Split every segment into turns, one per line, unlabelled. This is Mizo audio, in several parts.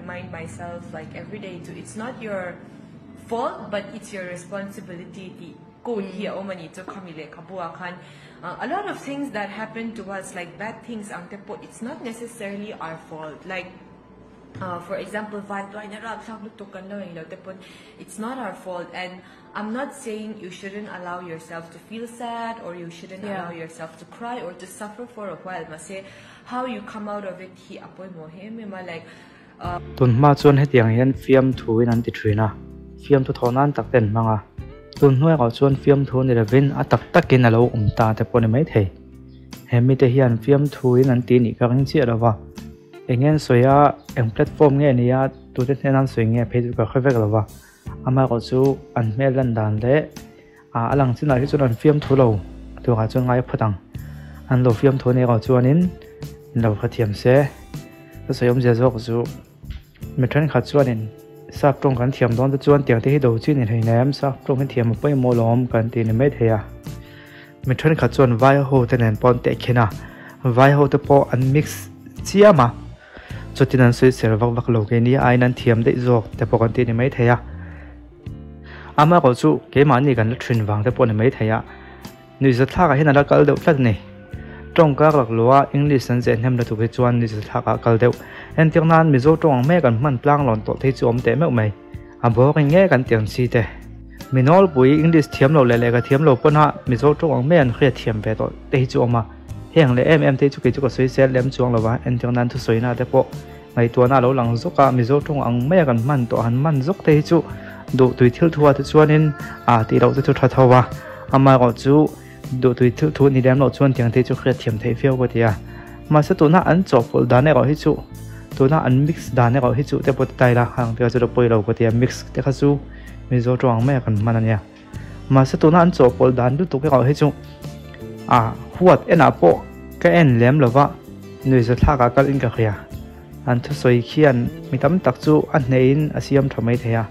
remind myself like everyday to it's not your fault but it's your responsibility tih quote hi a awm a nih chu khami lehkhabu ah khan a lot of things that happen to us like bad things ang te pawh it's not necessarily our fault like for example vantuaina rapthlak lutuk kan lo englo te pawn it's not our fault and I'm not saying you shouldn't allow yourself to feel sad or you shouldn't allow yourself to cry or to suffer for a while mahse how you come out of it hi a pawimawh em em a like
Tun hma chuan hetiang hian fiamthu in an ti thin a, fiamthu thawh nan tak te an hmang a. Tun hnuai erawh chuan fiamthu ni lovin a tak takin a lo awm ta te pawh a ni maithei. He mite hian fiamthu in an ti nih ka ring chiah lova, eng nge an sawi a, eng platform nge ni a, tute hnena an sawi nge phei chu ka hre vek lova. Amaherawh chu an hmel lan dan leh a lang chinah hi chuan an fiamthu lo turah chuan ngai phawt ang. An lo fiamthu anih erawh chuanin an lo hrethiam se. Ka sawi awmzia zawk chu mi thenkhat chuanin sap tawng kan thiam dawn te chuan tiang te hi do chi ni hleinem sap tawng hi thiam a pawimawh lawm kan ti ni maithei a. Mi thenkhat chuan vai ho te nen pawh an tehkhin a, vai ho te pawh an mix chiam a. Chutin an sawi ser vak vak lo keini aiin an thiam daih zawk te pawh kan tih ni mai thei a. Amaherawh chu keimahni kan la thin vang te pawh ni mai thei a. Nuihzathlakah hian a la kal deuh tlat a ni. Tawng kar lak lo a English an zeh hnem lutuk hi chuan nuihzathlakah a kal deuh. Entir nan Mizo tawng ang mai kan hman tlang lawn tawh te hi chu awm teh meuh mai. A boring nge kan ti ang chi te. Mi nawlpui English thiam lo leh lehkha thiam lo pawn a Mizo tawng ang mai an hriat thiam ve tawh te hi chu awm a. Heng leh em em te hi chu kei chu ka sawi sel lem chuang lo va, entir nan thusawi te pawh ngaihtuahna a lo lang zawk a, Mizo tawng ang mai a kan hman tawh han hman zawk te hi chu duh tui thil thu ah te chuanin a tih loh te chu tha tho a, amaherawh chu duh tui thil thu ni lem loh chuan tiang te hi chu hriat thiam theih viau ka ti a. Mahse tuna an chawhpawlh dan erawh hi chu tuna an mix dan erawh hi chu te pawh ti ta ila hang te kha chu la pawi lo ka ti a, mix te kha chu Mizo tawng ang mai a kan hman a nia. Mahse tuna an chawhpawlh dan lutuk erawh hi chu a huat enah pawh ka en lem lova nuihzathlak ah kal in ka hria. An thusawi khian mi tam tak chu a hneh in a siam tha mai thei a,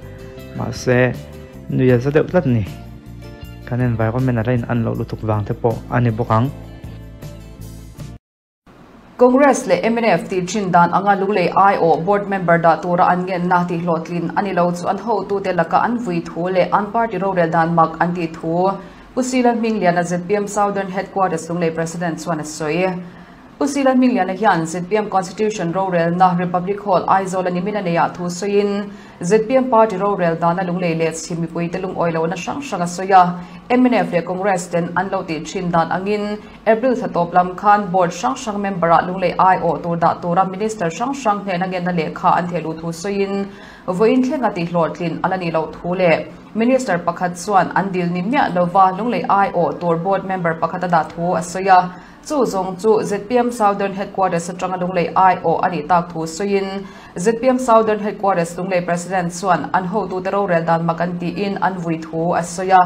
mahse nuih a za deuh tlat a ni. Kan environment a la in an loh lutuk vang te pawh a ni bawk ang.
Congress leh mnf tih thin dan anga Lunglei aiawh board member dah tura an ngenna tihhlawhtlin a ni lo chu an hotute laka an vui thu leh an party rorel dan mak an tih thu Pu Sila Hmingliana zpm Southern Headquarters Lunglei President chuan a sawi. Pu Sila Hmingliana hian zpm Constitution rorelna Republic Hall Aizawl a nimin a neih ah thu sawiin Zpm party rorel dana Lunglei leh chhim mipuite lungawi lohna hrang hrang a sawi a, mnf leh Congress ten an lo tih thin dan angin April thla tawp lam khan board hrang hrang member ah Lunglei aiawh tur dah tura minister hrang hrang hnena ngenna lehkha an thehluh thu sawiin vawiin thlenga tihhlawhtlin a la nih loh thu leh minister pakhat chuan an dil ni miah lova Lunglei aiawh tur board member pakhat a dah thu a sawi a. Chu zawng chu zpm Southern Headquarters atanga Lunglei aiawh a nih tak thu sawiin zpm Southern Headquarters Lunglei President chuan an hotute rorel dan mak an tiin an vui thu a sawi a.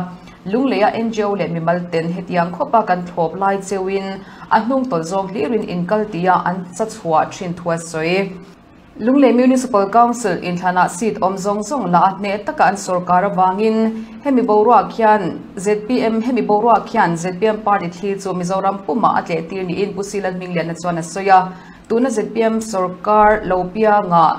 Lungleia ngo leh mimal ten hetiang khawpa kan thlawp lai cheuin a hnung tawlh zawng hlirin inkal tia an cha chhuah thin thu a sawi. Lunglei Municipal Council inthlanah seat awm zawng zawng la a hneh taka an sorkar avangin hemi boruak hian zpm hemi boruak hian zpm party thli chu Mizoram pumah a tlehtir niin Pu Silan Hmingliana chuan a sawi a. Tuna zpm sorkar lo piangah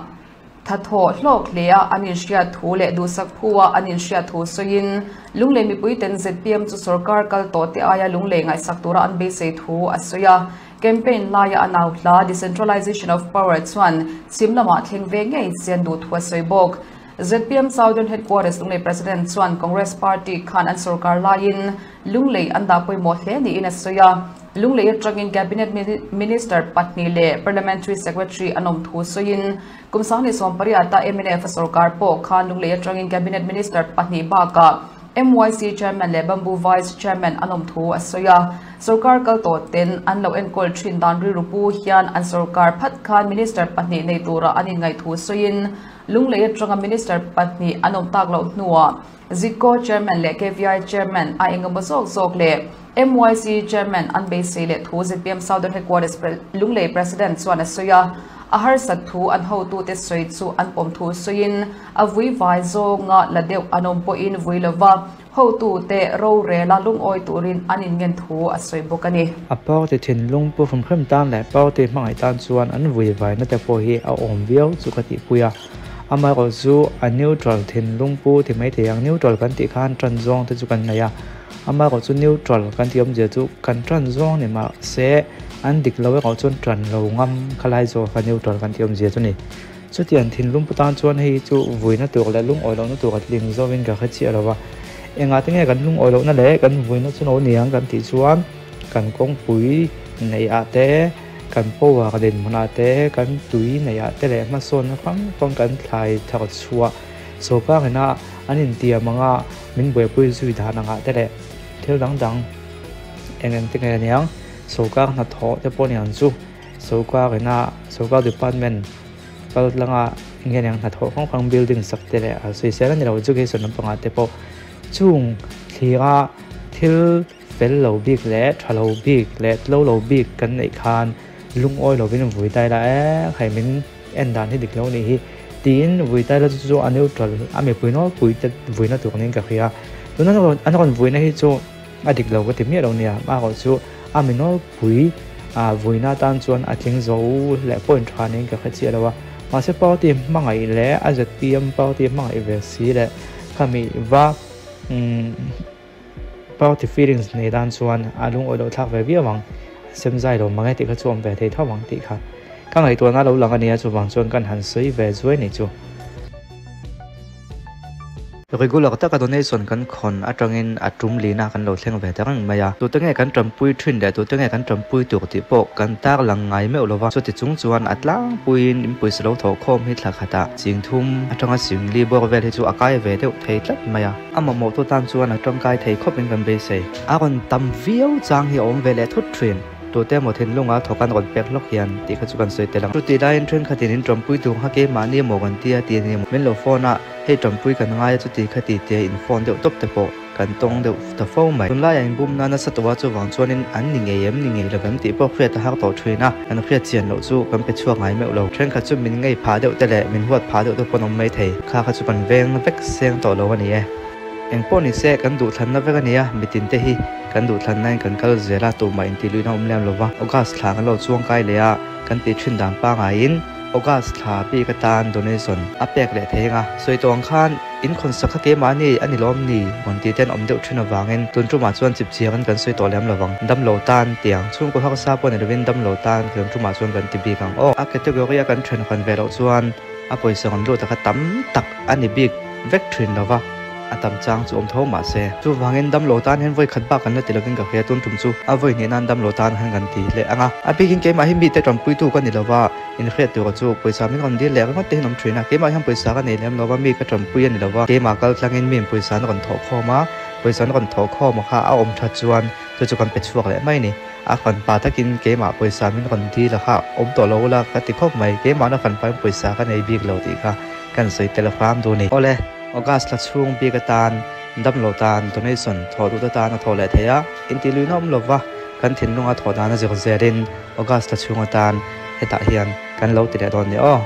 thathawh hlawk hle a an inhriat thu leh duhsak phua an inhriat thu sawiin Lunglei mipuiten zpm chu sorkar kal tawh te aia Lunglei ngaihsak tura an beisei thu a sawi a. Campaign laia a nau hla Decentralization of Power chuan chhim lamah thleng ve ngei chian duh thu a sawi bawk. Zpm Southern Headquarters Lunglei President chuan Congress Party khan an sorkar laiin Lunglei an dah pawimawh hle niin a sawi a. Lunglei atangin Cabinet Minister pahnih leh Parliamentary Secretary an awm thu sawiin kum 2018 a mnf a sorkar pawh khan Lunglei atangin Cabinet Minister pahnih bakah MYC Chairman leh Bamboo Vice Chairman an awm thu a sawi a. Sorkar kal tawh ten an lo enkawl thin dan rilru pu hian an sorkar phat khan Minister pahnih nei tura an inngaih thu sawiin Lunglei atanga Minister pahnih an awm tak loh hnuah Zidco Chairman leh KVI Chairman a engemaw zawk zawk leh MYC Chairman an beisei leh thu zpm Southern Headquarters Lunglei President chuan a sawi a. A harsat thu an hotute sawi chu an pawm thu sawiin a vui vai zawnga la deuh an awm pawhin vui lova. hotute rorela lungawi turin an inngen thu a sawi bawk a ni.
A party thinlung pu hrim hrim tan leh party hmangaih tan chuan an vui vaina te pawh hi a awm viau chu ka tihpui a, amaherawh chu a neutral thinlung pu ti mai thei ang, neutral kan tih khan tan zawng te chu kan nei a, amaherawh chu neutral kan tih awmzia chu kan tan zawng ni mahse an dik lo erawh chuan tan lo ngam khalai zawk kha neutral kan tih awmzia chu ni. Chutiang thinlung pu tan chuan hei chu vuina tur leh lungawi lohna tur a tling zawin ka hre chiah lo va, engah te nge kan lungawi lohna leh kan vuina chu lo ni ang kan tih chuan kan kawngpui neih ah te, kan power dinhmun ah te, kan tui neih ah te leh hmasawnna hrang hrang kan thlai thar chhuah sawrkar ina an intiam anga min buaipui zui dan angah te leh thil dang dang eng eng te nge aniang sawrkar hnathawh te pawh ni ang chu. Sawrkar ina sawrkar department kal tlanga nge eng hnathawh hrang hrang building sak te leh a sawisel a ni lo education lampangah te pawh chung thlira thil fel lo bik leh tha lo bik leh tlo lo bik kan neih khan lungawi lovin vui tai la e hei min en dan hi dik lo nih hi tiin vui tai la chu chu a neutral a mipui nawlpui te vuina tur niin ka hria tuna an rawn vuina hi chu a dik lo ka ti miah lo nia amaherawhchu a mi nawlpui A vuina tan chuan a tling zo leh point tha niin ka hre chiah lo a, mahse party hmangaih leh a zpm party hmangaih ve si leh khami va party feelings nei tan chuan a lungawi loh thlak ve viau ang, sem zai lo mange tih kha chu awm ve thei tho ang tih kha ka ngaihtuahna lo lang a nia chuvang chuan kan han sawi ve zuai ni chu. Regular taka donation kan khawn atangin a tum lina kan lo thleng ve ta reng mai a. Tute nge kan tanpui thin leh tute nge kan tanpui tur tih pawh kan tar lang ngai meuh lova. Chuti chung chuan a tlangpuiin in pawisa lo thawh khawm hi thla khatah ching thum atanga ching li bawr vel hi chu a kai ve deuh thei tlat mai a. A mamawhtu tan chuan a tangkai thei khawpin kan beisei. A rawn tam viau chang hi a awm ve leh thut thin. Tute emaw thinlunga thawk an rawn pek hlawk hian tih kha chu kan sawi tel ang. Chutih laiin thenkhatin in tanpui tur kha keimahni emaw kan tia ti a ni emaw min lo phone a, hei tanpui kan ngai a chuti kha ti tia in phone deuh tawp te pawh kan tawng deuh ta fo mai. Tunlaiah in bum nana sa tawh a chuvang chuanin an ni ngei em ni ngei lo em tih pawh hriat a har tawh thin a, kan hriat chian loh chu kan pe chhuak ngai meuh lo. Thenkhat chu min ngei phah deuh te leh min huat phah deuh te pawh an awm mai thei. Kha kha chu kan veng vek seng tawh lo a ni e. Eng pawh ni se kan duhthlanna vek a nia, mitin te hi kan duhthlanna in kan kal zel a, tumah intihluihna awm lem lova August thla kan lo chuang kai leh a, kan tih thin dan pangaiin August thla bik atan donation a pek leh thei anga sawi tawh ang khan in khawnsak kha keimahni a ni lawm ni rawn tih te an awm deuh thin avangin tun tumah chuan chip chiangin kan sawi tawh lem lovang damlo tan tiang chhungkaw harsa pawh ni lovin damlo tan tun tumah chuan kan ti bik ang aw. A category a kan then hawn ve loh chuan a pawisa rawn lut a kha tam tak a ni bik vek thin lova a tam chang chu awm tho mah se. Chuvangin damlo tan hian vawi khat bak kan la ti lovin ka hria tun tum chu a vawi hnih nan damlo tan han kan ti leh ang a. A bikin keimah hi mite tanpuitu ka ni lova inhriat tur chu pawisa min rawn dil leh ringawt te hian awm thin a. Keimah hian pawisa ka nei lem lova mi ka tanpui a ni lova keimah kal tlangin mi in pawisa an rawn thawh khawm a, pawisa an rawn thawh khawm kha a awm that chuan chu chu kan pe chhuak leh mai a ni. A kan pa takin keimah pawisa min rawn dil a kha awm tawh lo ula ka ti khawp mai keimahna kan pain pawisa ka nei bik lo tih kha kan sawi tel hram duh a ni. Awle, August thla chhung bik atan damlo tan donation thawh duh te tan a thawh leh thei a, intihluihna awm lova kan thinlunga thawh dan a zir zelin August thla chhung atan hetah hian kan lo ti leh dawn nia aw.